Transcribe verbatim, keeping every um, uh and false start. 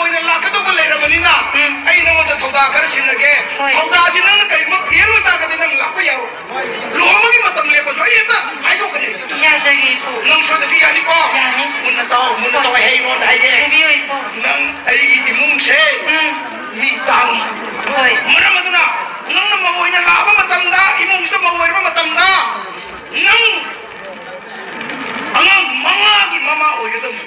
ꯑꯩꯅ ꯂꯥꯛꯀꯗꯧꯕ ꯂꯩꯔꯕꯅꯤꯅ, ꯎꯝ꯫ ꯑꯩ ꯅꯉꯣꯟꯗ ꯊꯧꯗꯥ ꯈꯔ ꯁꯤꯟꯅꯒꯦ꯫ ꯍꯣꯏ꯫ ꯊꯧꯗꯥꯁꯤ ꯅꯪꯅ ꯀꯔꯤꯒꯨꯝꯕ ꯐꯦꯜ ꯑꯣꯏꯇꯥꯔꯒꯗꯤ ꯅꯪ ꯂꯥꯛꯄ ꯌꯥꯔꯣꯏ꯫ ꯂꯨꯍꯣꯡꯕꯒꯤ ꯃꯇꯝ ꯂꯦꯞꯄꯁꯨ ꯑꯩ ꯍꯦꯛꯇ ꯍꯥꯏꯗꯣꯛꯀꯅꯤ꯫ ꯌꯥꯖꯒꯦ, ꯏꯄꯨ꯫ ꯅꯪ ꯁꯣꯏꯗꯕꯤ ꯌꯥꯅꯤꯀꯣ? ꯌꯥꯅꯤ꯫ ꯃꯨꯟꯅ ꯇꯥꯎ, ꯃꯨꯟꯅ ꯇꯥꯎ, ꯑꯩ ꯍꯩꯔꯣꯟꯗ ꯍꯥꯏꯒꯦ꯫ ꯍꯥꯏꯕꯤꯌꯨ, ꯏꯄꯨ꯫ ꯅꯪ ꯑꯩꯒꯤ ꯏꯃꯨꯡꯁꯦ ꯎꯝ꯫ ꯃꯤ ꯇꯥꯡꯉꯤ꯫ ꯍꯣꯏ꯫ ꯃꯔꯝ ꯑꯗꯨꯅ ꯅꯪꯅ ꯃꯧ ꯑꯣꯏꯅ ꯂꯥꯛꯄ ꯃꯇꯝꯗ, ꯏꯃꯨꯡꯁꯤꯗ ꯃꯧ ꯑꯣꯏꯔꯕ ꯃꯇꯝꯗ, ꯅꯪ ꯑꯉꯥꯡ ꯃꯉꯥꯒꯤ ꯃꯃꯥ ꯑꯣꯏꯒꯗꯕꯅꯤ꯫